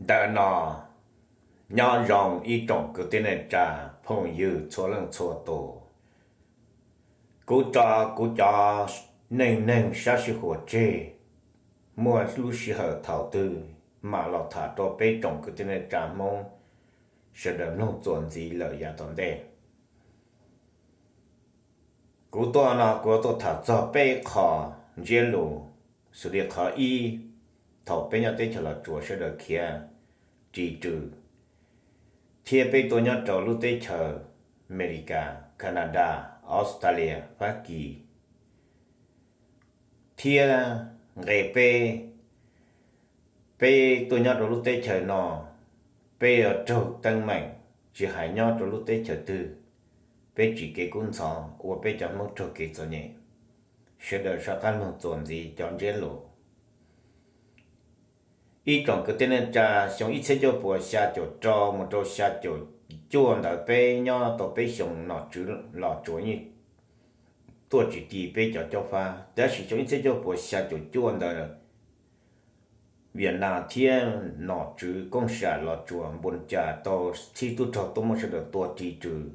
Tam no nyob zoo ib tsoom kwv tij neej tsa phooj ywg txhua leej txhua tus. Kuv tso kuv cov neej neeg sab sij huam tseg, muaj lub sij hawm thaum twg mam los tham rau peb tsoom kwv tij neej tsa Hmoob sawv daws mloog txuas ntxiv lawm yav tom ntej. Kuv tuaj no kuv yuav tuaj tham txog peb qho ntsiab lus, xws li qhov ib, thaum peb nyob teb chaws Los Tsuas sawv daws khiav ris rws, thiab peb tuaj nyob rau lub teb chaws Amelikas, Canada, Australia, Fab Kis, thiab nqe peb, peb tuaj nyob rau lub teb chaws no, peb yuav raug teeb meem, tsis hais nyob rau lub teb chaws twg, peb tsim kev kub ntxhov ua peb cov Hmoob raug kev txom nyem. Sawv daws soj qab mloog txuas ntxiv cov ntsiab lus. Ib tsoom kwv tij neej tsa, xyoo ib txhiab cuaj puas xya caum rau mus rau xya caum cuaj ntawd peb nyob tau peb xyoo, nom tswv Los Tsuas yeej tuaj tsis ci peb cov Cob Fab. Tab sis xyoo ib txhiab cuaj puas xya caum cuaj ntawd, Vias Nas thiab nom tswv kooj sam Los Tsuas npus cas tau txhij tub rog tuaj muab sawv daws tua ris rws,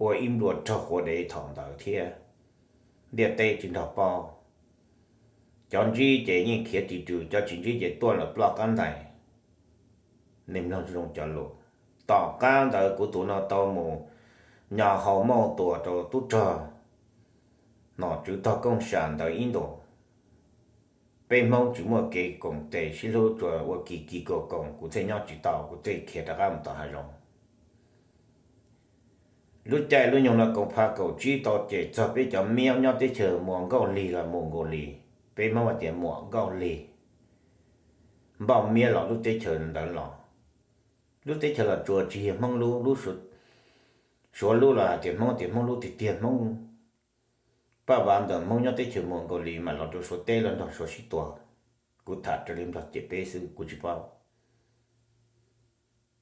ua ib nplua raug quav dev thaum ntawd thiab. Ntiaj teb tsis nrog paub, cov ntsib ces yeej khiav ris rws, cov tsis ntsib ces tuaj lawm ploj qab ntais. Nej mloog zoo cov lus. Tom qab ntawd kuv tus no tau mus nyo hau mauj tuas rau tub rog nom tswv tog kooj sam ntawd ib ntus. Peb Hmoob tsis muaj kev koom tes sib hlub, tsuas ua kis kis koom koom, kuv thiaj nyob tsis tau, kuv thiaj khiav rov qab mus tom hav zoov. Lub caij lub nyoog no koom phav kaum tsib tau cem txog peb cov miab nyob teb chaws Muas Nkauj Lig los Mus Nkaus Lis, peb Hmoob hais tias Muam Nkauj Lig, npauj miab los lub teb chaws ntawd los. Lub teb chaws Los Tsuas tsis yog Hmoob lub, lub Suav lub los hais tias Hmoob, tias Hmoob lub tiag tiag, Hmoob paj vav ntawm Hmoob nyob teb chaws Muas Nkaus Lis mam los rau Suav teb los nrog Suav sib tua. Kuv tham raws li Nplog cem peb xwb, kuv tsis paub.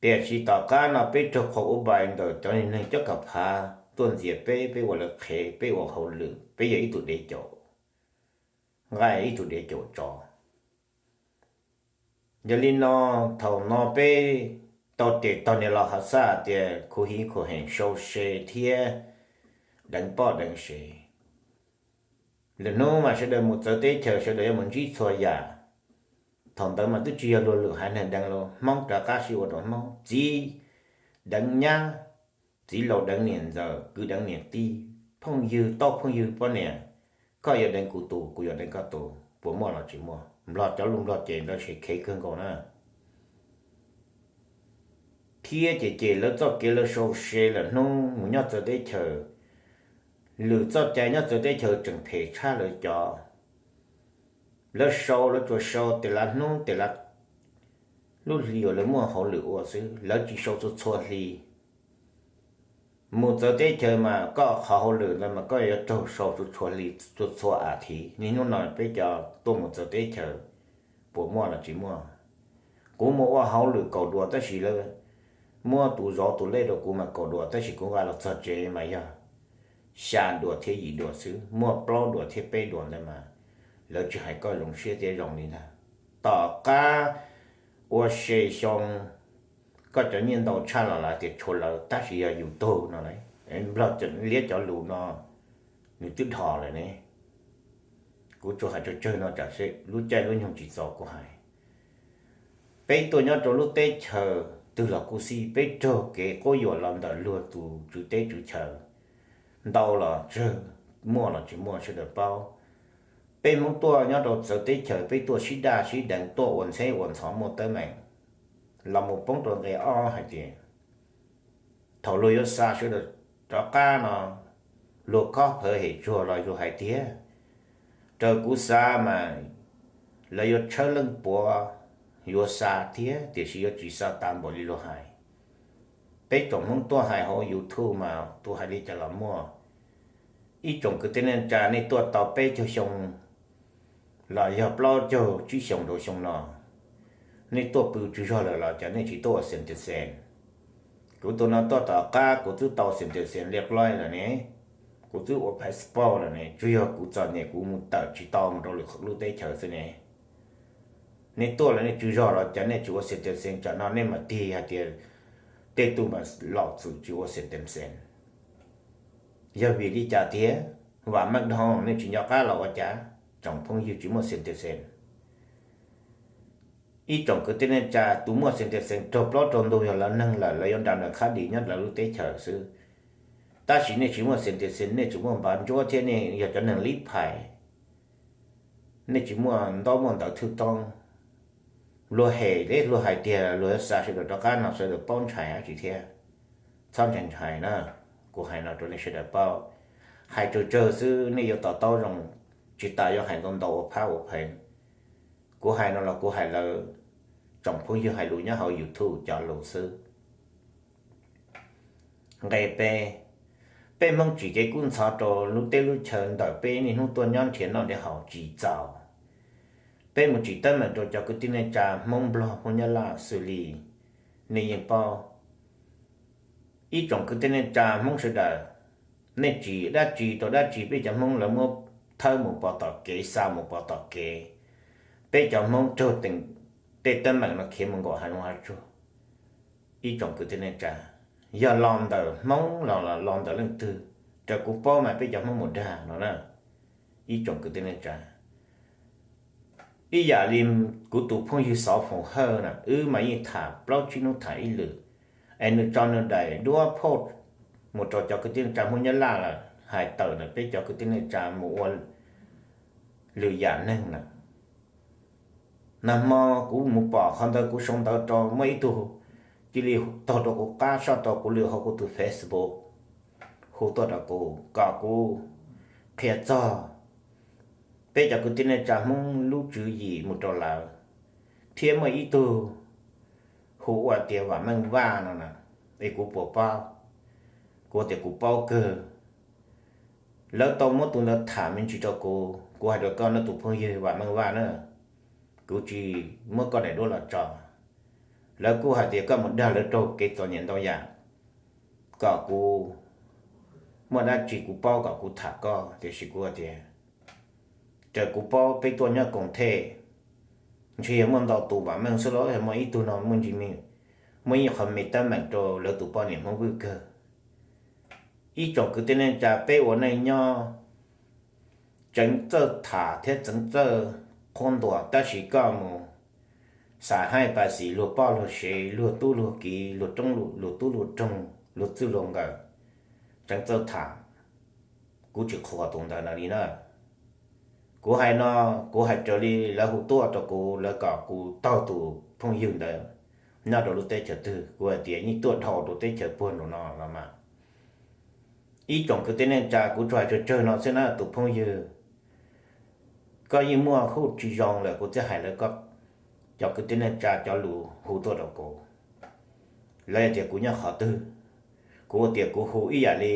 Tiam sis tom qab no peb raug qhau ua bai ntawm cov neeg cob kam phav tuaj ntxias peb, peb ua lawv qhev, peb ua hauj lwm, peb yog ib tug dev caum nqaij, ib tug dev caum tsov. Yog li no, thaum no peb tau tes tog niam laus Hav Xaj tias khuv hiv khuv heem sau se thiab deev poj deev sev. Lwm hnub mas sawv daws mus txawv teb chaws, sawv daws yuav mus ntsib txhua yam. Thaum ntawd mas twb tsis yog luag lwm haiv neeg deev los, Hmoob rov qab sib ua rau Hmoob, txiv deev nyab, txiv laus deev niam ntxawm, kwv deev niam tij, phooj ywg tau phooj ywg poj niam, koj yuav deev kuv tus, kuv yuav deev koj tus, puas muaj los tsis muaj? Nplog cov lus Nplog cem ntawd ces khev kawg nkaus na. Thiab ces cem lawv txoj kev lawv sau se lawm hnub mus nyob txawv teb chaws. Lwm txoj cai nyob txawv teb chaws tseem phem tshaj lawv cov. Lawv sau, lawv tsuas sau tes lav hnub tes lav lub hli uas lawv muaj hauj lwm ua xwb, lawv tsis sau txhua txhua hli. Mus txawv teb chaws mas koj qhov hauj lwm ntawd mas koj yuav raug sau txhua txhua hli, txhua txhua as thiv. Niaj hnub no peb cov tuaj mus txawv teb chaws puas muaj los tsis muaj? Kuv mus ua hauj lwm kaum dua tab sis lawv muab tus zov tus lej rau kuv mas kaum dua, tab sis kuv nqa los txog tsev mas yog xya dua thiab yim dua xwb, muaj plaub dua thiab peb dua ntawd mas lawv tsis hais koj zoo siab thiab zoo li ntag. Tom qab ua se xyoo, koj cov nyiaj ntau tshaj los lawv tias tshuav lawv, tab sis yog yus tug no, Nplog liab cov lus no nws twb dhos lawm ne. Kuv tsuas hais tsawg tsawg no tsam lub caij lub nyoog tsis txaus kuv hais. Peb tuaj nyob rau lub teb chaws twg los kuj xij, peb raug kev quab yuam los ntawm luag tus tswv teb tswv chaw ntau los tsawg, muaj los tsis muaj sawv daws paub. Peb Hmoob tuaj nyob rau txawv teb chaws, peb tuaj sib daj sib deev, tuaj ua ntxheb ua ntxhov muaj teeb meem, los mus poob rau nqe ob hais tias thaum luag yuav xa sawv daws rov qab no, luag khob phawv hem tsuag los luag hais tias, raws kuv xav mas lawv yuav tshawb leej puav yuav xa thiab, tiam sis yuav tsis xa tas npaum li luag hais. Peb tsoom Hmoob tuaj hais hauv YouTube mas tus hais li cas los muaj. Ib tsoom kwv tij neej tsa, nej tuaj tau peb caug xyoo los yog plaub caug tsib xyoos rau xyoo no, nej tuaj pw tsw zog lawm los cas nej tsis tuaj ua citizen? Kuv tus no tuaj tom qab kuv twb tau citizen liaj qloib lawm ne, kuv twb ua passport lawm ne, tsuas yog kuv txom nyem kuv mus tawm tsis tau mus rau lwm lub teb chaws xwb ne. Nej tuaj los nej tsw zog los cas nej tsis ua citizen, tsam no nej mam tig hais tias tej tug mas los txwm tsis ua citizen. Yog vim li cas tiag? Vam meej dhau, nej tsis nco qab los ua cas? Tsoom phooj ywg tsis muaj citizen. Ib tsoom kwv tij neej tsa, tus muaj citizen raug plaub raug ntug yog lawv neeg lawm, lawv yuav nram nws khab dis nyob lawv lub teb chaws xwb. Tab sis nej tsis muaj citizen, nej tsis muaj npav ntsuab thiab nej yog cov neeg lib phais. Nej tsis muaj ntaub muaj ntawv thwj toob. Luag hem li luag hais tiag, luag yuav xa sawv daws rov qab no sawv daws paub ntshai dab tsi thiab? Txhob ntshai ntshai na, kuv hais no rau nej sawv daws paub. Hais tsawg tsawg xwb nej yuav to taub zoo, tsis tas yuav hais ntau ntau ua phab ua pheej. Kuv hais no los kuv hais lawv tsoom phooj ywg hais lus nyob hauv YouTube cov lus xwb. Nqe peb, peb Hmoob tsim kev kub ntxhov rau lub teb lub chaw ntawm peb niaj hnub tuaj nyob nrhiav noj nrhiav haus tsis txaus. Peb mus tsim teeb meem rau cov kwv tij neej tsa Hmoob Nplog Hmoob Nyab Laj xws li nej yeej paub. Ib tsoom kwv tij neej tsa Hmoob sawv daws, nej tsim dab tsi rau dab tsi peb cov Hmoob lawv muab thawb mus pov tom kev, xa mus pov tom kev. Peb cov Hmoob raug tej teeb meem no khiav mus nkaum hav zoov hav tsuag. Ib tsoom kwv tij neej tsa, yog los ntawm Hmoob los los ntawm leej twg, raws kuv paub mas peb cov Hmoob mus dag no na. Ib tsoom kwv tij neej tsa, ib yam li kuv tus phooj ywg Xov Foom Hawj na, wb mas yeej tham plaub tsib hnub tham ib lwm, es nws tso nws daim duab phauj mus rau cov kwv tij neej tsa Hmoob Nyab Laj lawm, hais tawm ntawm peb cov kwv tij neej tsa mus ua lwm yam neeg lawm. Nag hmo kuv mus pom qhov ntawd kuv sau ntawv rau, muaj ib tug cia li taug rau kuv qab soj rau kuv lwm hauv kuv tus Facebook, hu tuaj rau kuv kom kuv qhia txog peb cov kwv tij neej tsa Hmoob lub tswv yim mus rau lawv, thiab muaj ib tug hu ua tias Vam Meej Vaj no na, es kuv puas paub? Kuv tias kuv paub kawg. Lawv tau muab tus ntawd tham me ntsis rau kuv, kuv hais rau koj no tus phooj ywg Vam Meej Vaj na, kuv tsis muab koj daim duab los tso. Lawv kuj hais tias koj mus dag lawv raug kev txom nyem ntau yam, kom kuv muaj dab tsi kuv paub kom kuv tham koj, tiam sis kuv tias raws kuv paub peb tuaj nyob koom thej, ntshe yog muaj ntau tus Vam Meej xwb los yog muaj ib tug no muaj ntsis me, muaj ib qho me teeb meem rau lawv tus poj niam Hmoob Vwj kawg. Ib tsoom kwv tij neej tsa, peb ua neej nyob tseev txawj tham thiab tseev txawj qhuab ntuas, tab sis koj mus xav haib pas xis luag poj luag sev, luag tub luag kiv, luag roob luag tub luag roog, luag txwj luag nkawm, tseev txawj tham, kuv tsis qhuas tus ntawd no li na. Kuv hais no, kuv hais raws li lawv hu tuaj rau kuv, lawv kom kuv taug tus phooj ywg ntawd nyob rau lub teb chaws twg, kuv hais tias yeej tuaj dhau rau teb chaws puag nraum no los mas. Ib tsoom kwv tij neej tsa, kuv tsuas hais tsawg tsawg no xwb na tus phooj ywg. Koj yeej muaj hub tsis zoo lawm kuv thiaj hais lawv, cov kwv tij neej tsa cov lus hu tuaj rau kuv, lawv tias kuv nyob qhov twg. Kuv tias kuv hu ib yam li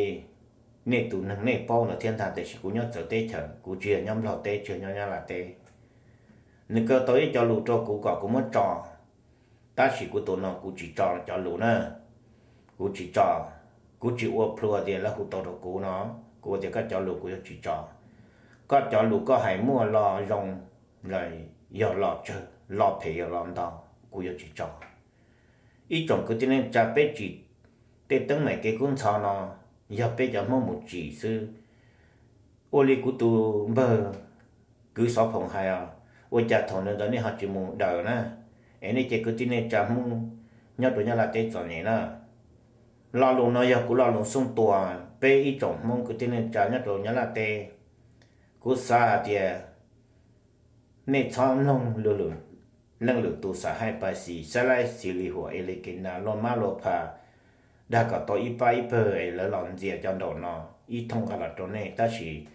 nej tus neeg nej paub no thiab ntag, tiam sis kuv nyob txawv teb chaws, kuv tsis yog nyob Nplog teb, tsis yog nyob Nyab Laj teb. Nws kaw tau ib co lus rau kuv kom kuv muab tso, tab sis kuv tus no kuv tsis tso cov lus na. Kuv tsis tso, kuv tsis ua plhua tias lawv hu tau rau kuv no, kuv tias koj cov lus kuv yuav tsis tso. Koj cov lus koj hais muaj lo zoo los yog lo tsawg, lo phem yog lo ntau, kuv yuav tsis tso. Ib tsoom kwv tij neej tsa, peb tsim tej teeb meem kev kub ntxhov no yog peb cov Hmoob mus tsim xwb. Ua li kuv tus npawg kwv Xov Phoom hais os, ua cas thaum ntawd nej ho tsis mus daws na, es nej ces kwv tij neej tsa Hmoob nyob rau Nyab Laj teb txom nyem na. Lo lus no yog kuv lo lus xub ntua peb ib tsoom Hmoob kwv tij neej tsa nyob rau Nyab Laj teb. Kuv xav hais tias nej txhob mloog leej lwm tus xav haib pas xis, xab laib xis li huam e li kev na luaj mab luaj pha, dag kom tau ib pab ib pawg es lawv los ntxias cov nraum no ib thooj nqa los rau nej, tab sis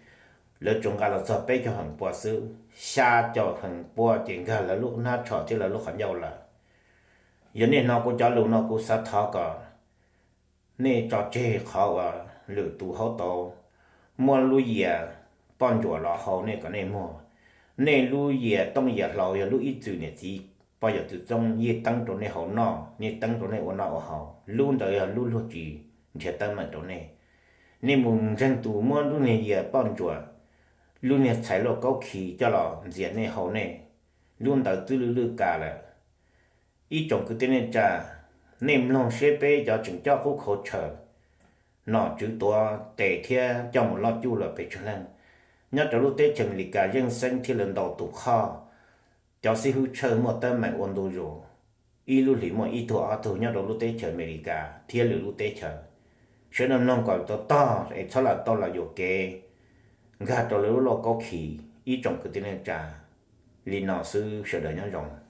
lawv tsuas nqa los txog peb caug feem pua xwb, xya caum feem pua ces nkag lawv lub hnab tsho thiab lawv lub qhov ncauj lawm. Yog nej hnov kuv cov lus no kuv xav thov kom nej tso tseg qhov uas lwm tus haub tau muab lub yias poj ntsuam los hau nej kom nej muag. Nej lub yias tooj yias hlau yog lub ib txwm niam txiv poj yawm txwv txoob yeej teeb rau nej haus noj, yeej teeb rau nej ua noj ua haus, lub ntawd yog lub luag tsis nrhiav teeb meem rau nej. Nej mus ntseeg tus muab lub niag yias poj ntsuam, lub niag txhais luaj kaub khi coj los ntxias nej haus nej, lub ntawd twb lwj lwj kas lawm. Ib tsoom kwv tij neej tsa, nej mloog seb peb cov tseem coj qub khau tshaws nom tswv tuav tes thiab coj mus loj cuj lawm pes tsawg leej. Nyob rau lub teb chaws Amelikas zeej xeeb thiab lawv ntau tus qhoj, cov xib hwb tshawj muaj teeb meem ua ntu zus, ib lub hlis muaj ib tug ob tug nyob rau lub teb chaws Amelikas thiab lwm lub teb chaws. Sawv daws mloog kom tau tog es txhob lam tau los yuam kev nkag rau lawv lub lauj kaub khis ib tsoom kwv tij neej tsa. Li no xwb, sawv daws nyob zoo.